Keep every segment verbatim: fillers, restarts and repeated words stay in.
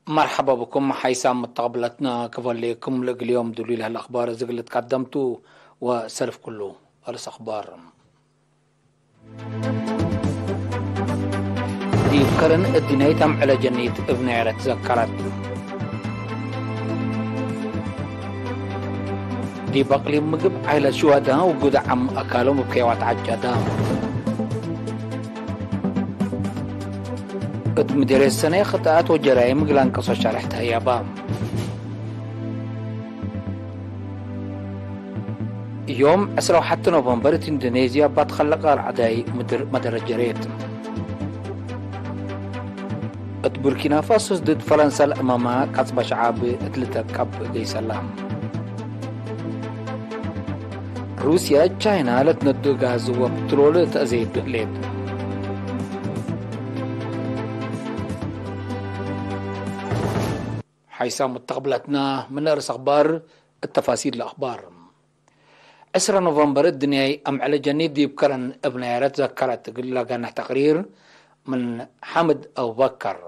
መርሐባ ብኩም ሓይሳም መተቅብለትና ክፈሌኩም። ለእግል ዮም ዱሉይ ለህለ አኽባር እዝግ ልትቀደምቱ ወሰልፍ ኩሉ። አርስ አኽባር። ዲብ ከረን እድንያይት አምዕለ ጀኒት እብ ናይረ ትዘከረት። ዲብ አቅሊም ምግብ ዓይለት ሽዋዳ ውጉድ ዓም አካሎም እብ ኬዋት ዐጨዳ። እት ምዴርየት ሰኔ ክጥአት ወጀራይም እግል አንቀሶ ሸርሕ ተህያባ። ዮም ዕስራ ወሐቲ ኖቨምበር እት ኢንዶኔዝያ እብ አትኸለቀ ረዐዳይ ምድር መደረጀሬት። እት ቡርኪና ፋሶ ድድ ፈረንሳ ለአማማ ቀጽበ ሸዓብ እት ልተቀብ ገይሰላ። ሩስያ ቻይና ለትነዱ ጋዝ ወፕትሮል ተአዜት ህሌት። ሓይሳም መተቅብለትና ምን አርስ አኽባር። እተፋሲል ለአኽባር። ዕስራ ኖቨምበር እድንያይ አምዕለ ጀኒት ዲብ ከረን እብ ናይረ ትዘከረት እግል ለገንሕ ተቅሪር ምን ሓምድ አቡበከር።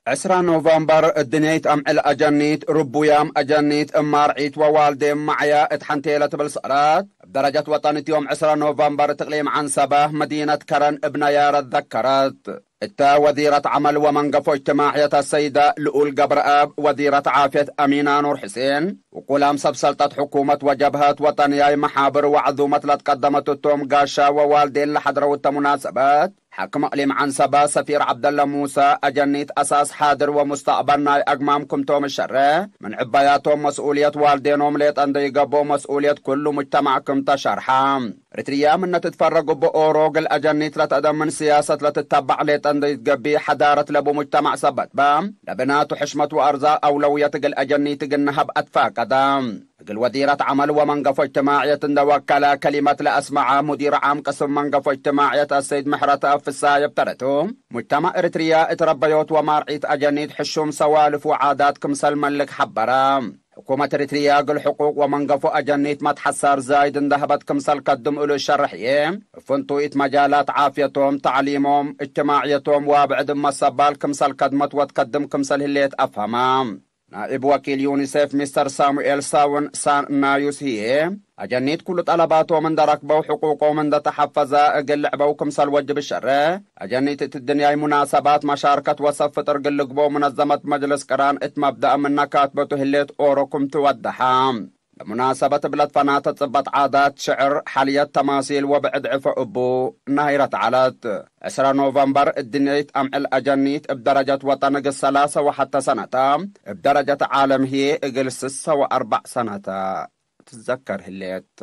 ዕስራ ኖቨምበር፣ እድንያይት አምዕል አጀኒት፣ ርቡያም አጀኒት እማርዒት ወዋልዴም መዕያ እት ሐንቴ ለትብል ሰዕረት፣ እብ ደረጀት ወጠን እት ዮም ዕስራ ኖቨምበር፣ ትቅሊም ዐንሰበ፣ መዲነት ከረን እብ ነያረት ዘከረት። እተ ወዚረት ዐመል ወመንገፎ እጅትማዕየት አሰይደ ልኡል ገብረአብ፣ ወዚረት ዓፍየት አሚና ኑር ሕሴን፣ ውቁላም ሰብ ሰልጠት ሕኩመት ወጀብሀት ወጠንያይ መሓብር ወዐዙመት ለትቀደመት እቶም ጋሻ ወዋልዴን ለሐድረው እተ ሙናሰበት፣ ሓክም እቅሊም ዐንሰበ ሰፊር ዐብደለ ሙሰ፣ አጀኒት አሳስ ሓድር ወሙስተቅበል ናይ አግማም ክምቶም እሸረ፣ ምን ዕባያቶም መስኡልየት ዋልዴኖም ሌጠ እንዴ ይገብኦ መስኡልየት ኩሉ ሙጅተማዕ ክም ተሸርሐ። እርትርያ ምነ ትትፈረግ እብ ኦሮ እግል አጀኒት ለተአደምን ስያሰት ለትተበዕ ሌጠ እንዴ ትገብእ ሐዳረት ለቡ ሙጅተማዕ ሰበት በ፣ ለብናቱ ሕሽመት ወአርዛቅ አውለውየት እግል አጀኒት እግል ነሀብ አትፋቀደ። እግል ወዚረት ዐመል ወመንገፎ እጅትማዕየት እንደ ወከለ ከሊመት ለአስመዐ ሙዲር ዓም ቅስም መንገፎ እጅትማዕየት አሰይድ ምሕረተአብ ፍሳየ እብ ተረቱ፣ ሙጅተማዕ እርትርያ እት ረበዮት ወማርዒት አጀኒት ሕሹም ሰዋልፍ ወዓዳት ክምሰል መልክ ሐበረ። ሕኩመት እርትርያ እግል ሕቁቅ ወመንገፎ አጀኒት መትሐሳር ዛይድ እንደ ሀበት ክምሰል ከድም እሉ እሸርሕ ህዬ፣ እብ ፍንቱይ እት መጃላት ዓፍየቶም፣ ተዕሊሞም፣ እጅትማዕየቶም ወብዕድ እመ ሰባል ክምሰል ከድመት ወትከድም ክምሰል ህሌት አፍሀመ። ናእብ ወኪል ዩኒሴፍ ሚስተር ሳሙኤል ሳውን ሳን ናዩስ ህዬ፣ አጀኒት ኩሉ ጠለባቶም እንደ ረክበው ሕቁቆም እንደ ተሐፈዘ እግል ልዕበው ክምሰል ወጅብ እሸረ፣ አጀኒት እት ድንያይ ሙናሰባት መሻርከት ወሰፍ ፍጥር እግል ልግበው ሙነዘመት መጅልስ ቅራን እት መብደእ ምነ ካትበቱ ህሌት ኦሮ ክም ትወደሐ። ለሙናሰበት እብ ለትፈናተ ጽበት ዓዳት፣ ሽዕር፣ ሐልየት፣ ተማሲል ወብዕድ ዕፎ እቡ ናሂረት ዐለት። ዕስራ ኖቨምበር እድንያይት አምዕል አጀኒት እብ ደረጀት ወጠን እግል ሰላሰ ወሐተ ሰነተ፣ እብ ደረጀት ዓለም ህዬ እግል ስሰ ወአርበዕ ሰነተ ትዘከር ህሌት።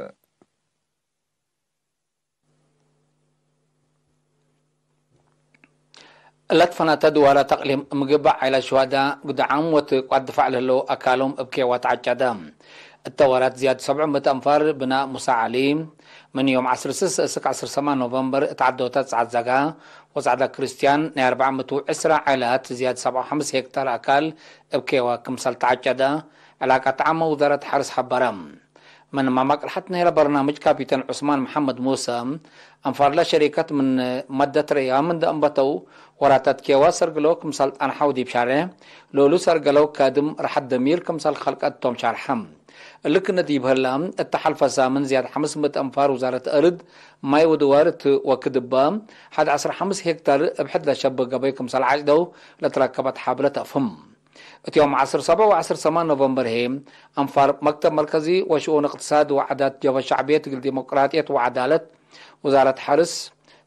ለትፈናተ ድዋላት አቅሊም ምግብ ዓይላት ሹሃዳ ግዱዓም ወትቋድ ድፋዕ ለህለው አካሎም እብ ኬዋ ተዐጨደ። እተ ወራት ዝያድ ሰብዑ ምእት አንፋር ብናእ ሙሳ ዐሊ፣ ምን ዮም ዐስር ስስ እስክ ዐስር ሰማን ኖቨምበር እት ዐዶተ ጸዕድ ዘጋ ወጸዕደ ክርስትያን ናይ አርበዕ ምእት ወዕስራ ዓላት ዝያድ ሰብዓ ወሐምስ ሄክታር አካል እብ ኬዋ ክምሰል ተዐጨደ፣ ዕላቀት ዓመ ውዛረት ሐርስ ሐበረ። ምን መማቅል ሐት ናይለ በርናምጅ ካፒተን ዑስማን መሐመድ ሙሰ፣ አንፋርለ ሸሪከት ምን መደት ረያም እንደ አንበተው፣ ወራታት ኬዋ ሰርግለው ክምሰል ጣንሐው ዲብ ሻሬ፣ ሎሉ ሰርገለው ካድም ረሐት ደሚር ክምሰል ከልቀት ቶም ሻርሐ። እሊ ክነ ዲብ ህላ፣ እተ ሐልፈ ሳምን ዝያድ ሐምስ ምእት አንፋር ውዛረት አርድ፣ ማይ ወድዋር እት ወክድ እባ፣ ሐድ ዐስር ሐምስ ሄክታር እብ ሕድ ለሸብህ ገበይ ክምሰል ዐጭደው ለትረከበት ሓብለት አፍህም። እት ዮም ዐስር ሰብዕ ወዐስር ሰማን ኖቨምበር ህዬ፣ አንፋር መክተብ መርከዚ ወሽኡን እቅትሳድ ወዓዳት ጀብሀት ሸዕብየት እግል ዲሞቅራጥየት ወዐዳለት፣ ውዛረት ሐርስ፣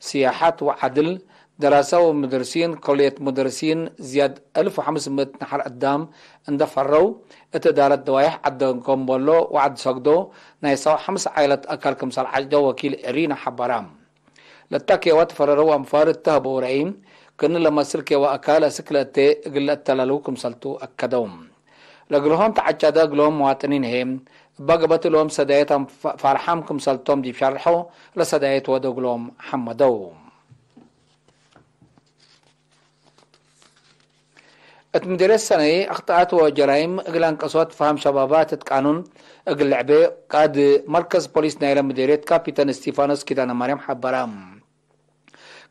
ስያሐት ወዐድል፣ ደራሰ ወሙደርሲን፣ ከልየት ሙደርሲን፣ ዝያድ አልፍ ወሐምስ ምእት ነሐር አዳም እንደ ፈረው፣ እት እዳረት ደዋይሕ ዐደ ጎምቦሎ ወዐድ ሰግዶ ናይ ሰብዓ ሐምስ ዓይለት አካል ክምሰል ዐጭደው ወኪል ኤሪና ሐበረ። ለታኬወ ትፈረረው አንፋር እተ ሀበው ረአይ፣ ክእኒ ለመስል ኬወ አካል አስክ ለእቴ እግል ለአተላለው ክምሰልቱ አከደው። ለእግልሆም ተዐጨደ እግሎም መዋጥኒን ህዬ፣ እበ ገበት እሎም ሰዳየት አንፋ-፣ ፋርሓም ክምሰልቶም ዲብ ሸርሖ፣ ለሰዳየት ወደ እግሎም ሐመደው። እት ምዴርየት ሰነይ አክጠኣት ወጀራይም እግል አንቀሶት ፈሀም ሸባባት እት ቃኑን እግል ልዕቤ ቃእድ መርከዝ ፖሊስ ናይለ ምዴርየት ካፒተን እስቲፋኖስ ኪዳነ ማርያም ሐበረ።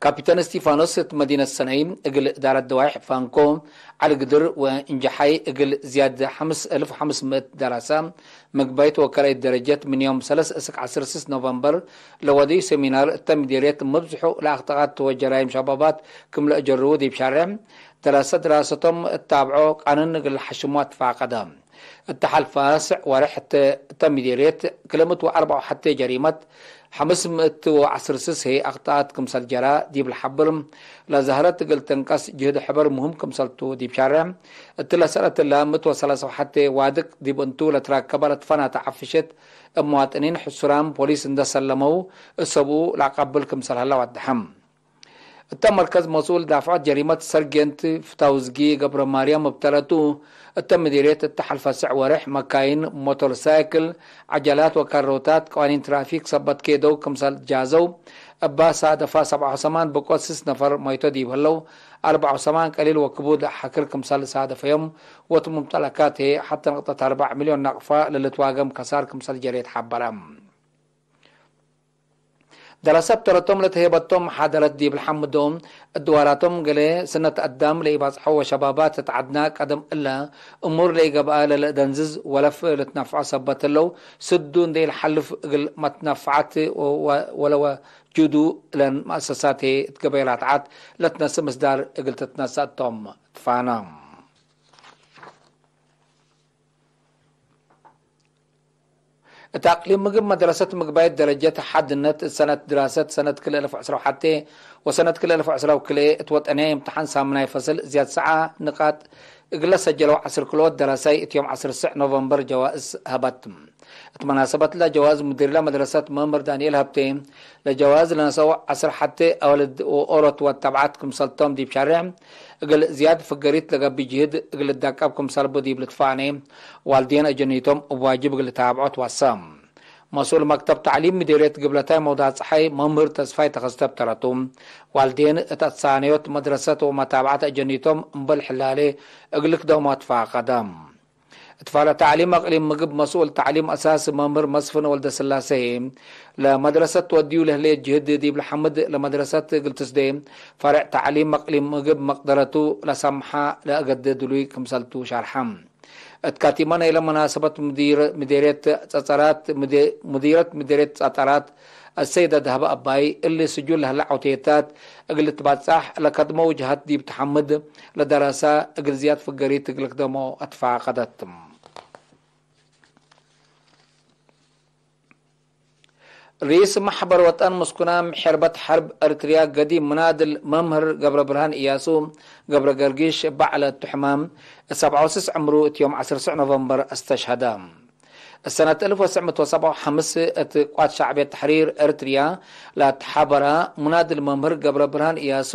ካፒተን እስቲፋኖስ እት መዲነት ሰነይ እግል እዳረት ደዋይሕ ፋንኮ፣ ዐሊ ግድር ወእንጀሓይ እግል ዝያድ ሐምስ እልፍ ወሐምስ ምእት ደራሳ ምግባይት ወከልአይት ደረጀት ምን ዮም ሰለስ እስክ ዐስር ስስ ኖቨምበር ለወደዩ ሴሚናር እተ ምዴርየት መብዝሑ ለአክጠቃት ወጀራይም ሸባባት ክም ለአጀርዉ ዲብ ሻሬዕ ደራሰ ድራሰቶም እታብዖ ቃንን እግል ለሐሽሙ አትፋቀደ። እተ ሐልፈ ስዕ ወሬሕ እተ፣ እተ ምዴርየት ክልኤ ምእት ወአርበዕ ወሐቴ ጀሪመት፣ ሐምስ ምእት ወዐስር ስስ ህይ አክጠአት ክምሰል ጀራ ዲብ ለሐብር ለዘህረት እግል ትንቀስ ጅህድ ሕበር ሙህም ክምሰልቱ ዲብ ሻሬዕ። እትለ ሰነት እለ ምእት ወሰላሳ ወሐቴ ዋድቅ ዲብ እንቱ ለትራከበ ለትፈናተ ዐፍሸት እብ መዋጥኒን ሕሱራም ፖሊስ እንደ ሰለመው እሰብኡ ለአቀብል ክምሰል ሀለ ወደሐም። እተ መርከዝ መስኡል ዳፍዖት ጀሪመት ሰርጌንት ፍታውዝጊ ገብረማርያም እብ ተረቱ፣ እተ ምዲርየት እተ ሐልፈ ስዕ ወሬሕ መካይን፣ ሞቶር ሳይክል፣ ዐጀላት ወካሮታት ቀዋኒን ትራፊክ ሰበት ኬደው ክምሰል ጃዘው፣ እባ ሳደፋ ሰብዓ ወሰማን ብቆት ስስ ነፈር መይቶ ዲብ ህለው፣ አርበዓ ወሰማን ቀሊል ወክቡድ ሐክር ክምሰል ሳደፈዮም፣ ወእት ሙምጠለካት ህዬ ሐተ ንቅጠት አርበዕ ሚልዮን ናቅፋ ለልትዋገም ከሳር ክምሰል ጀሬት ሐበረ። ደረሰ እብ ተረቶም ለተሄበቶም መሓደረት ዲብ ለሐምዶ፣ እድዋራቶም ገሌ ስነት አዳም ለኢባጽሐው ወሸባባት እት ዐድና ቀደም እለ እሙር ለኢገብአ ለልአደንዝዝ ወለፍ ልትነፍዖ ሰበት ህለው፣ ስዱ እንዴ ኢለሐልፍ እግል መትነፍዓት ወ-፣ ወ-፣ ወለወጁዱ እለን መአሰሳት ህዬ እት ገበይ ራትዓት ለትነስእ ምስዳር እግል ትትነሰእ ቶም ትፋና። እት አቅሊም ምግብ መድረሰት ምግባይት ደረጀት ሐድነት፣ እት ሰነት ድራሰት ሰነት ክልኤ አልፍ ወዕስራ ወሐቴ ወሰነት ክልኤ አልፍ ወዕስራ ወክልኤ እት ወጠንያይ እምትሓን ሳምናይ ፈስል ዝያድ ሰዓ ንቃጥ እግለ ሰጀለው ዐስር ክልኦት ደራሳይ እት ዮም ዐስር ስዕ ኖቨምበር ጀዋእዝ ሀበት። እት መናሰበት ለጀዋእዝ ሙዲርለ መድረሰት መምህር ዳንኤል ሀብቴ፣ ለጀዋእዝ ለነሰአው ዐስር ሐቴ አወልድ ወኦሮት ወድ ተብዓት ክምሰልቶም ዲብ ሻሬዕ እግል ዝያድ ፍገሪት ለገብእ ጅህድ እግል ልዳቀብ ክምሰል ቡ ዲብ ልትፋኔ፣ ዋልዴን አጀኒቶም እብ ዋጅብ እግል ልታብዖ ትዋሰ። መስኡል መክተብ ተዕሊም ምዴርየት ግብለታይ መውዳጽሓይ መምህር ተስፋይ ተኸስተ እብ ተረቱ፣ ዋልዴን እት አትሳነዮት መድረሰት ወመታብዐት አጀኒቶም እምበል ሕላሌ እግል ልክደሞ ትፋቀደ። እት ፋለ ተዕሊም አቅሊም ምግብ መስኡል ተዕሊም አሳስ መምህር መስፍን ወልደስላሴ፣ ለመድረሰት ትወድዩ ለህሌት ጅህድ ዲብ ለሐምድ ለመድረሰት እግል ትስዴ ፈሬዕ ተዕሊም አቅሊም ምግብ መቅደረቱ ለሰምሐ ለአገዴ ድሉይ ክምሰልቱ ሻርሐ። እት ካቲመ ናይለ መናሰበት ምዲር-፣ ምዴርየት ጸጸራት፣ ምዴ-፣ ሙዲረት ምዴርየት ጸጸራት አሰይደ ደህበ አባይ፣ እሊ ስጁል ለህለ ዐውቴታት እግል ልትባጻሕ ለከድሞ ውጅሃት ዲብ ተሐምድ፣ ለደረሰ እግል ዝያድ ፍገሪት እግል ልክደሞ አትፋቀደት። ርኢስ መሕበር ወጠን ምስኩናም ሔርበት ሐርብ ኤርትርያ ገዲም ምናድል መምህር ገብረብርሃን እያሱ ገብረገርጊሽ እበ ዐለቱ ሕማም እት ሰብዓ ወስስ ዕምሩ እት ዮም ዐስር ስዕ ኖቨምበር አስተሽሀደ። እት ሰነት አልፍ ወትስዕ ምእት ወሰብዓ ወሐምስ እት ቅዋት ሸዕብየት ተሕሪር ኤርትርያ ለአትሓበረ ሙናድል መምህር ገብረብርሃን እያሱ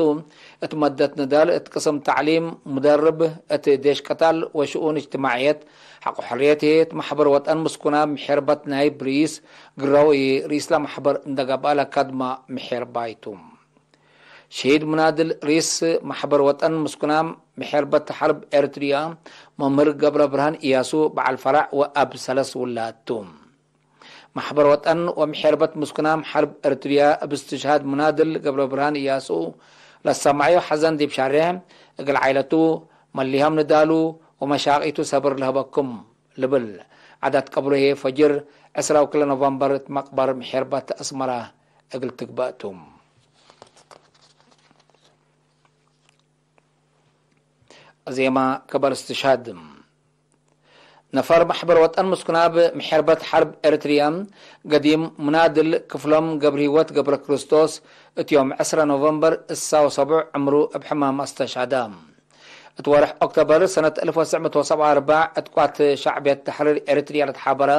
እት መደት ንዳል እት ቅስም ተዕሊም ሙደርብ እት ዴሽ ቅታል ወሽኡን እጅትማዕየት ሐቆ ሕርየት ህዬ እት መሕበር ወጠን ምስኩናም ምሔርበት ናይብ ርኢስ ግራው ህዬ ርኢስለ መሕበር እንደ ገብአ ለከድመ ምሔርባይ ቱ። ሸሂድ ሙናድል ርኢስ መሕበር ወጠን ምስኩናም ምሔርበት ሐርብ ኤርትርያ መምህር ገብረብርሃን እያሱ በዐል ፈራዕ ወአብ ሰለስ ውላድ ቱ። መሕበር ወጠን ወምሔርበት ምስኩናም ሐርብ ኤርትርያ እብ እስትሽሃድ ሙናድል ገብረብርሃን እያሱ ለሰመዐዩ ሐዘን ዲብ ሻሬዕ፣ እግል ዓይለቱ መሊሀም ንዳሉ ወመሻቂቱ ሰብር ለህበኩም ልብል ዐዳት ቀብሩ ህዬ ፈጅር ዕስራ ወክልኤ ኖቨምበር እት መቅበር ምሔርበት አስመረ እግል ትግበእ ቱ። ዜማ ክበል እስትሽሃድ። ነፈር መሕበር ወጠን ምስኩናብ ምሔርበት ሐርብ ኤርትርያ ገዲም ሙናድል ክፍሎም ገብረሂወት ገብረክርስቶስ እት ዮም ዕስራ ኖቨምበር እሳ ወሰቡዕ ዕምሩ እብ ሕማም አስተሽሀደ። እት ወርሕ ኦክቶበር ሰነት አልፍ ወትስዕ ምእት ወሰብዓ ወአርበዕ እት ቋት ሸዕብየት ተሕሪር ኤርትርያ ለትሓበረ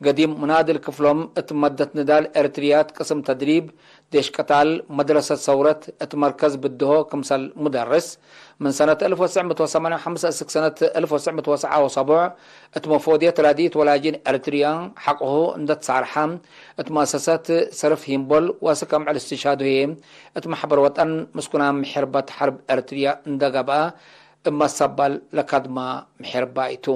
ገዲም ሙናድል ክፍሎም እት መደት ንዳል ኤርትርያ እት ቅስም ተድሪብ ዴሽ ቅታል መድረሰት ሰውረት እት መርከዝ ብድሆ ክምሰል ሙደርስ፣ ምን ሰነት አልፍ ወትስዕ ምእት ወሰማንያ ወሐምሰ እስክ ሰነት አልፍ ወትስዕ ምእት ወሰብዓ ወሰቡዕ እት መፎድየት ራድኢት ወላጂን ኤርትርያ ሐቅሁ እንደ ትሳርሐ፣ እት መአሰሰት ሰርፍ ሂምቦል ወአስክ አምዕል እስትሽሃዱ ህዬ እት መሕበር ወጠን ምስኩናም ምሔርበት ሐርብ ኤርትርያ እንደ ገብአ እብ መሰበል ለከድመ ምሔርባይ ቱ።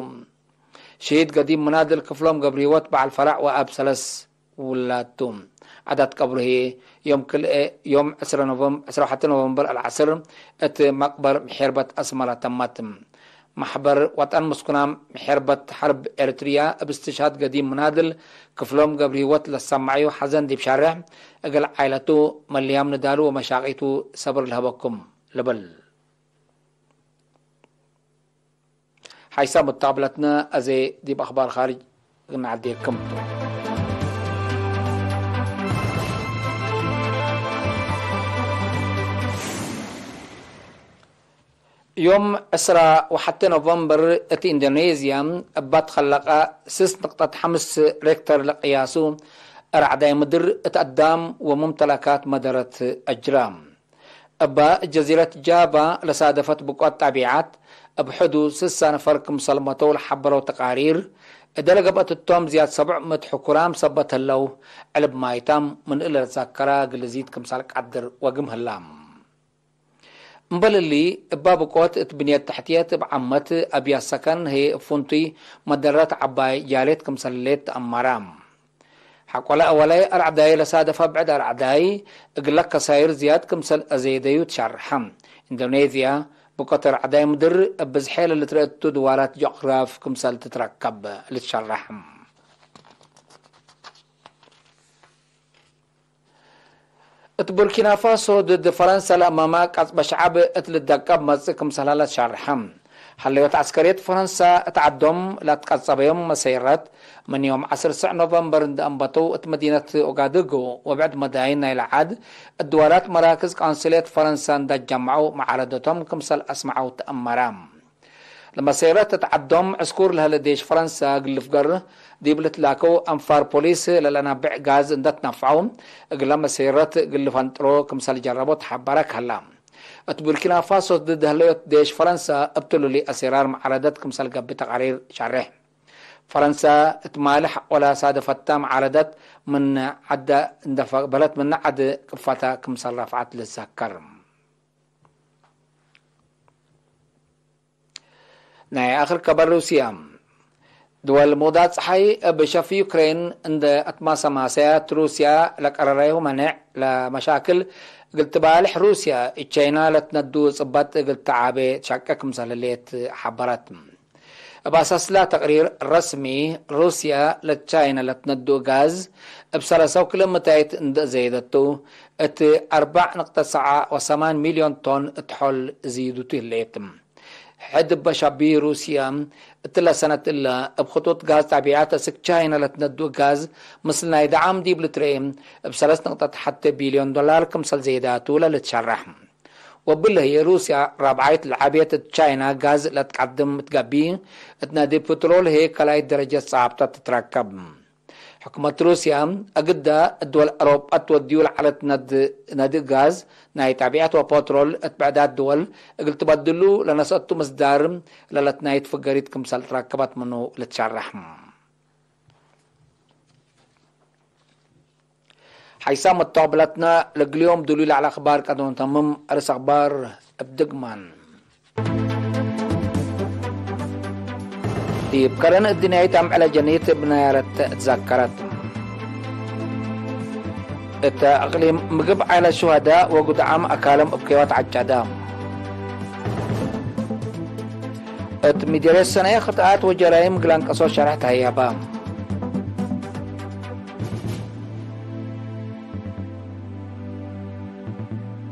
ሸሂድ ገዲም ሙናድል ክፍሎም ገብረሂወት በዐል ፈራዕ ወአብ ሰለስ ውላድ ቱ። ዓዳት ቀብሩ ህዬ ዮም ክልኤ፣ ዮም ዕስረ ኖቨም-፣ ዕስረ ወሐቴ ኖቨምበር አልዐስር እት መቅበር ምሔርበት አስመረ ተመት። መሕበር ወጠን ምስኩናም ምሔርበት ሐርብ ኤረትርያ እብ እስትሽሃድ ገዲም ምናድል ክፍሎም ገብረሂወት ለሰመዐዩ ሐዘን ዲብ ሻርሕ፣ እግል ዓይለቱ፣ መልያም ንዳሉ ወመሻቂቱ ሰብር ለሀበኩም ልብል። ሓይሳም እት አቅብለትነ አዜ ዲብ አኽባር ካርጅ እግል ነዐዴክም ቱ። ዮም ዕስራ ወሐቴ ኖቨምበር እት ኢንዶኔዝያ እባ ትከለቀ ስስ ንቅጠት ሐምስ ሬክተር ለቅያሱ አርዐዳይ ምድር እት አዳም ወሙምተለካት መደረት አጅራ። እበ ጀዚረት ጃቫ ለሳደፈት ብቆት ጠቢዐት፣ እብ ሕዱድ ስሳ ነፈር ክምሰል መተው ለሐበረው ተቃሪር፣ እደ ለገብአት እቶም ዝያድ ሰብዕ ምእት ሕኩራም ሰበት ህለው፣ ዕልብ ማይታም ምን እለ ለትዘከረ እግል ልዚድ ክምሰል ቀድር ወግም ህላ። እምበል እሊ፣ እበ ብቆት እት ብንየት ተሕትየት እብ ዓመት፣ አብያት ሰከን ህዬ እብ ፍንቱይ መደረት ዐባይ ጃሌት ክምሰል ህሌት ተአመረ። ሐቆለ አወላይ አርዐዳይ ለሳደፈ ብዕድ አርዐዳይ፣ እግለ ከሳይር ዝያድ ክምሰል አዘይደዩ ትሸርሐ። ኢንዶኔዝያ፣ ብቆት አርዐዳይ ምድር እብ ብዝሐ ለልትረአ እቱ ድዋላት ጂኦግራፍ ክምሰል ትትረከብ ልትሸረሕ። እት ቡርኪና ፋሶ ድድ ፈረንሳ ለአመመ ቀጽበ ሸዐብ እት ልደቀብ መጽእ ክምሰል ሀለ ትሸርሐ። ሀለዮት ዐስከርየት ፈረንሳ እት ዐዶም ለትቀጸበዮም መሰይረት፣ ምን ዮም ዐስር ስዕ ኖቨምበር እንደ አንበተው እት መዲነት ኦጋድጎ ወብዕድ መዳይን ናይለ ዐድ፣ እት ድዋላት መራክዝ ቃንስልየት ፈረንሳ እንደ ጀመዐው መዓረደቶም ክምሰል አስመዐው ተአመረ። ለመሰይረት እት ዐዶም ዕስኩር ለህለ ዴሽ ፈረንሳ እግል ልፍገር ዲብ ልትላከው አንፋር ፖሊስ ለለአናብዕ ጋዝ እንደ ትነፍዐው፣ እግለ መሰይረት እግል ልፈንጥሮ ክምሰል ጀረቦ ተሐበረ ከሀላ። እት ቡርኪና ፋሶ ድድ ህለዮት ዴሽ ፈረንሳ እብ ትሉሊ አሴራር መዓረደት ክምሰል ገብእ ተቃሪር ሸሬሕ። ፈረንሳ እት ማልሕ ሐቆላ ሳደፈታ መዓረደት ምን ዐደ እንደ ፈቅበለት ምን ዐድ ቅፈታ ክምሰል ረፍዐት ልትዘከር። ናይ አክር ከበር ሩስያ። ድወል ሙዳት ጸሓይ እብ ሸፍ ዩክሬን እንደ አትማሰማሰያት፣ ሩስያ ለቀረረዩ መኔዕ ለመሻክል እግል ትባልሕ ሩስያ፣ እቻይና ለትነዱ ጽበጥ እግል ተዓቤ ትሸቄ ክምሰል ህሌት ሐበረት። እብ አሳስላ ተቅሪር ረስሚ፣ ሩስያ ለቻይና ለትነዱ ጋዝ እብ ሰለሰው ክለ ምታይት እንደ ዘይደቱ፣ እት አርበዕ ንቅጠት ሰብዓ ወሰማን ሚልዮን ቶን እት ሖል ዝዩዱቱ ህሌት። ሕድ እበ ሸቢ ሩስያ፣ እትለ ሰነት እለ እብ ክጡጥ ጋዝ ጠቢዐት አስክ ቻይና ለትነዱ ጋዝ ምስል ናይ ደዓም ዲብ ልትረኤ፣ እብ ሰለስ ንቅጠት ሐቴ ቢልዮን ዶላር ክምሰል ዘይዳቱ ለልትሸረሕ። ወብለ ህዬ ሩስያ ራብዓይት ለዐብየት እት ቻይና ጋዝ ለትቀድም እት ገብእ፣ እት ነዲ ፕትሮል ህዬ ካልኣይት ደረጀት ጸብጠት ትትረከብ። ሕኩመት ሩስያ፣ አግዳ እት ድወል አውሮጳ ትወድዩ ለዐለት ነድ-፣ ነዲ ጋዝ ናይ ጠቢዐት ወፖትሮል እት ብዕዳት ድወል እግል ትበድሉ ለነስአቱ ምስዳር ለለትናይት ፍገሪት ክምሰል ትረከበት ምኑ ልትሸረሕ። ሓይሳም መተቅብለትነ ለእግል ዮም ዱሉይ ለዐለ አኽባር ቀደም ተምም። አርስ አኽባር እብ ድግማን። ዲብ ከረን እድንያይት አምዕለ ጀኒት እብ ናያረት ትዘከረት። እተ እቅሊም ምግብ ዓይለት ሹሀዳእ ወጉድዓም አካሎም እብ ኬዋት ዐጨደ። እት ሚደርየት ሰነየ ክጥኣት ወጀራይም እግል አንቀሶ ሸርሕ ተህያበ።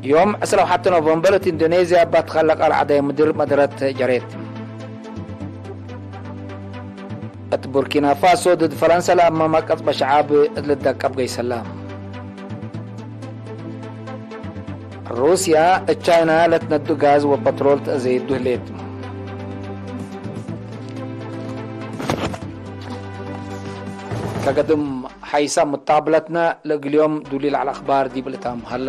ዮም ዕስራ ወሐቴ ኖቨምበር እት ኢንዶኔዝያ እባ ትከለቀ ረዐዳይ ምድር መደረት ጀሬት። እት ቡርኪና ፋሶ ድድ ፈረንሳ ለአመመ ቀጽበ ሸዓብ እት ልደቀብ ገይሰ ለ። ሩስያ እት ቻይና ለትነዱ ጋዝ ወበትሮል ተአዘይዱ ህሌት። ከገድም ሐይሳ ሙታብለትነ ለእግል ዮም ዱሊል ዐለ አኽባር ዲብ ልታም ሀለ።